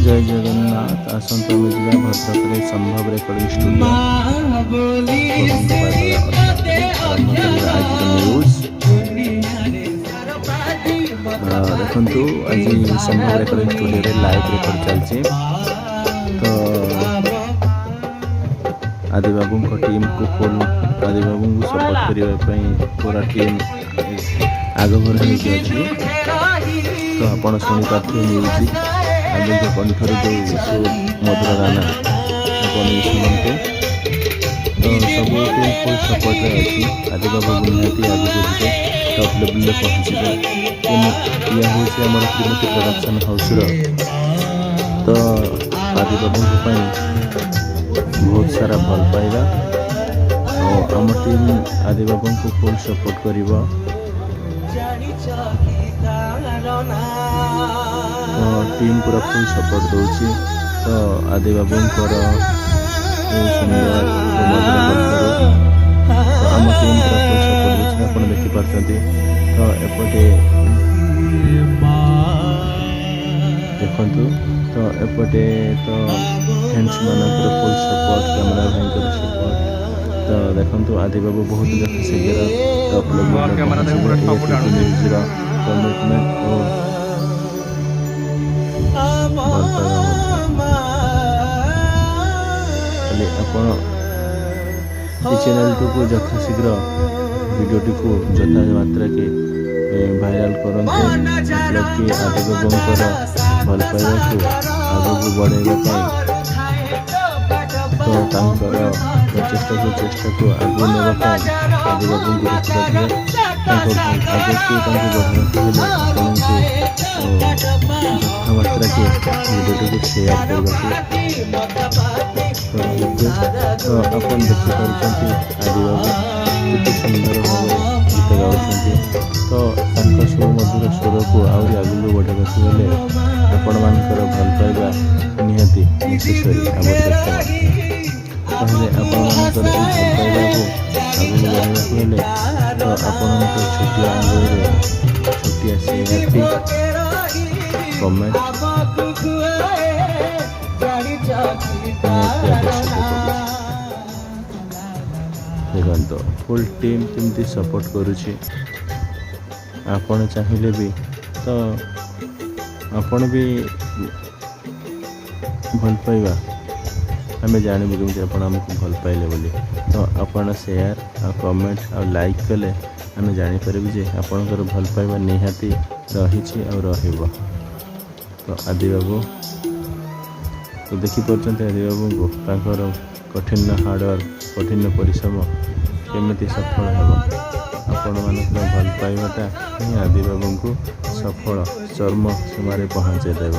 ଜୟ ଜଗନ୍ନାଥ। ଆସନ୍ତୁ, ଆମେ ଯିବା ଭଦ୍ରକରେ ସମ୍ଭବ ରେକର୍ଡ଼ିଂ ଷ୍ଟୁଡ଼ିଓ। ଆରମ୍ଭ କରିବା ଆଜିର ନ୍ୟୁଜ୍। ଦେଖନ୍ତୁ, ଆଜି ସମ୍ଭବ ରେକର୍ଡ଼ିଂ ଷ୍ଟୁଡ଼ିଓରେ ଲାଇଭ୍ ରେକର୍ଡ଼ ଚାଲିଛି। ତ ଆଦିବାବୁଙ୍କ ଟିମ୍କୁ ଫୁଲ୍, ଆଦିବାବୁଙ୍କୁ ସପୋର୍ଟ କରିବା ପାଇଁ ପୁରା ଟିମ୍ ଆଗଭର ହେଇକି ଅଛି। ତ ଆପଣ ଶୁଣିପାରୁଥିବେ ମ୍ୟୁଜିକ୍, ଆଦିଙ୍କ କଣ୍ଠରୁ ଯେଉଁ ମଧୁର ଗାନା, ଆପଣ ବି ଶୁଣନ୍ତୁ। ତ ସବୁ ଟିମ୍ ଫୁଲ୍ ସପୋର୍ଟରେ ଅଛି। ଆଦିବାବୁ ନିହାତି ଆଗକୁ ଯିବେ, ଟପ୍ ଲେବୁଲ୍ରେ ପହଞ୍ଚିବେ। ଇଏ ହେଉଛି ଆମର ତ୍ରିମୂର୍ତ୍ତି ପ୍ରଡକ୍ସନ୍ ହାଉସ୍ର। ତ ଆଦିବାବୁଙ୍କ ପାଇଁ ବହୁତ ସାରା ଭଲ ପାଇବା ଆଉ ଆମ ଟିମ୍ ଆଦିବାବୁଙ୍କୁ ଫୁଲ୍ ସପୋର୍ଟ କରିବ। ତ ଟିମ୍ ପୁରା ଫୁଲ୍ ସପୋର୍ଟ ଦେଉଛି। ତ ଆଦିବାବୁଙ୍କର ଏଇ ସୁନ୍ଦର ଓ ମଧୁର କଣ୍ଠରୁ ତ ଆମ ଟିମ୍ ପୁରା ଫୁଲ୍ ସପୋର୍ଟ ଦେଉଛି, ଆପଣ ଦେଖିପାରୁଛନ୍ତି। ତ ଏପଟେ ଦେଖନ୍ତୁ, ତ ଏପଟେ ତ ଫ୍ୟାନ୍ସ ମାନଙ୍କର ଫୁଲ୍ ସପୋର୍ଟ, କ୍ୟାମେରା ଭାଇଙ୍କର ସପୋର୍ଟ। ତ ଦେଖନ୍ତୁ, ଆଦିବାବୁ ବହୁତ ଯଥାଶୀଘ୍ର ଟପ୍ ଲେବୁଲରେ ପହଞ୍ଚିବେ। ନ୍ୟୁଜ୍ର କମିଟମେଣ୍ଟ ଓ ଭଲ ପାଇବା ମଧ୍ୟ। ଖାଲି ଆପଣ ଏ ଚ୍ୟାନେଲଟିକୁ ଯଥାଶୀଘ୍ର, ଭିଡ଼ିଓଟିକୁ ଯଥା ମାତ୍ରାକେ ଭାଇରାଲ କରନ୍ତୁ, ମତଲବ କି ଆଦିବାବୁଙ୍କର ଭଲ ପାଇବାକୁ ଆଗକୁ ବଢ଼ାଇବା ପାଇଁ, ତ ତାଙ୍କର ପ୍ରଚେଷ୍ଟାକୁ, ଚେଷ୍ଟାକୁ ଆଗକୁ ନେବା ପାଇଁ, ଆଦିବାବୁଙ୍କୁ ଦେଖିପାରିବେ, ତାଙ୍କ ଆଗକୁ ତାଙ୍କୁ ବଢ଼ାଇବାକୁ ହେଲେ ଆପଣଙ୍କୁ ଯଥା ମାତ୍ରାକେ ଭିଡ଼ିଓଟିକୁ ସେୟାର କରିବାକୁ ତ ରିକ୍ୱେଷ୍ଟ। ତ ଆପଣ ଦେଖିପାରୁଛନ୍ତି, ଆଦିବାବୁ କେତେ ସୁନ୍ଦର ଭାବରେ ଗୀତ ଗାଉଛନ୍ତି। ତ ତାଙ୍କ ସୁମଧୁର ସ୍ୱରକୁ ଆହୁରି ଆଗକୁ ବଢ଼ାଇବାକୁ ହେଲେ ଆପଣମାନଙ୍କର ଭଲ ପାଇବା ନିହାତି ନେସେସରି, ଆବଶ୍ୟକ। ତାହେଲେ ଆପଣମାନଙ୍କର ଏହି ଭଲ ପାଇବାକୁ ଆଗକୁ ବଢ଼ାଇବାକୁ ହେଲେ ତ ଆପଣଙ୍କ ଛୋଟିଆ ଆଙ୍ଗୁଳିରେ ଛୋଟିଆ ସେୟାରଟି, କମେଣ୍ଟ ନିହାତି ଆବଶ୍ୟକ ପଡ଼ୁଛି। ଦେଖନ୍ତୁ, ଫୁଲ୍ ଟିମ୍ କେମିତି ସପୋର୍ଟ କରୁଛି। ଆପଣ ଚାହିଁଲେ ବି ତ ଆପଣ ବି ଭଲ ପାଇବା, ଆମେ ଜାଣିବୁ କେମିତି ଆପଣ ଆମକୁ ଭଲ ପାଇଲେ ବୋଲି? ତ ଆପଣ ସେୟାର ଆଉ କମେଣ୍ଟ ଆଉ ଲାଇକ୍ କଲେ ଆମେ ଜାଣିପାରିବୁ ଯେ ଆପଣଙ୍କର ଭଲ ପାଇବା ନିହାତି ରହିଛି ଆଉ ରହିବ। ତ ଆଦିବାବୁ ତ ଦେଖିପାରୁଛନ୍ତି, ଆଦିବାବୁଙ୍କୁ, ତାଙ୍କର କଠିନ ହାର୍ଡ଼ୱାର୍କ, କଠିନ ପରିଶ୍ରମ କେମିତି ସଫଳ ହେବ। ଆପଣମାନଙ୍କର ଭଲ ପାଇବାଟା ହିଁ ଆଦିବାବୁଙ୍କୁ ସଫଳ ଚରମ ସୀମାରେ ପହଞ୍ଚାଇ ଦେବ।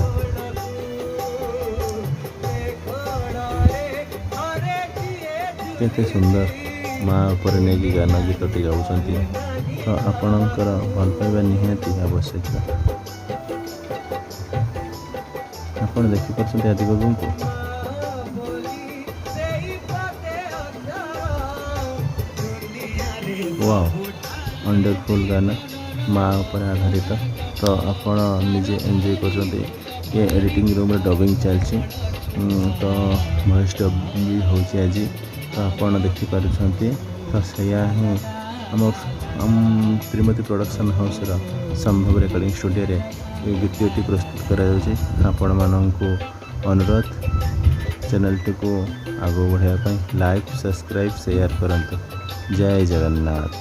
କେତେ ସୁନ୍ଦର ମା ଉପରେ ନେଇକି ଗାନା, ଗୀତଟି ଗାଉଛନ୍ତି। ତ ଆପଣଙ୍କର ଭଲ ପାଇବା ନିହାତି ଆବଶ୍ୟକ। ଆପଣ ଦେଖିପାରୁଛନ୍ତି ଆଦିବାବୁଙ୍କୁ। ୱାଓ, ୱଣ୍ଡରଫୁଲ୍ ଗାନା, ମା ଉପରେ ଆଧାରିତ। ତ ଆପଣ ନିଜେ ଏନ୍ଜୟ କରୁଛନ୍ତି। ଇଏ ଏଡ଼ିଟିଂ ରୁମ୍ରେ ଡବିଂ ଚାଲିଛି। ତ ଭଏସ୍ ଡବ୍ ବି ହେଉଛି ଆଜି। ତ ଆପଣ ଦେଖିପାରୁଛନ୍ତି। ତ ସେଇଆ ହିଁ ଆମ ତ୍ରିମୂର୍ତ୍ତି ପ୍ରଡକ୍ସନ୍ ହାଉସ୍ର ସମ୍ଭବ ରେକର୍ଡ଼ିଂ ଷ୍ଟୁଡ଼ିଓରେ ଏ ଗୀତଟି ପ୍ରସ୍ତୁତ କରାଯାଉଛି। ଆପଣମାନଙ୍କୁ ଅନୁରୋଧ, ଚ୍ୟାନେଲଟିକୁ ଆଗକୁ ବଢ଼ାଇବା ପାଇଁ ଲାଇକ୍, ସବସ୍କ୍ରାଇବ୍, ସେୟାର କରନ୍ତୁ। ଜୟ ଜଗନ୍ନାଥ।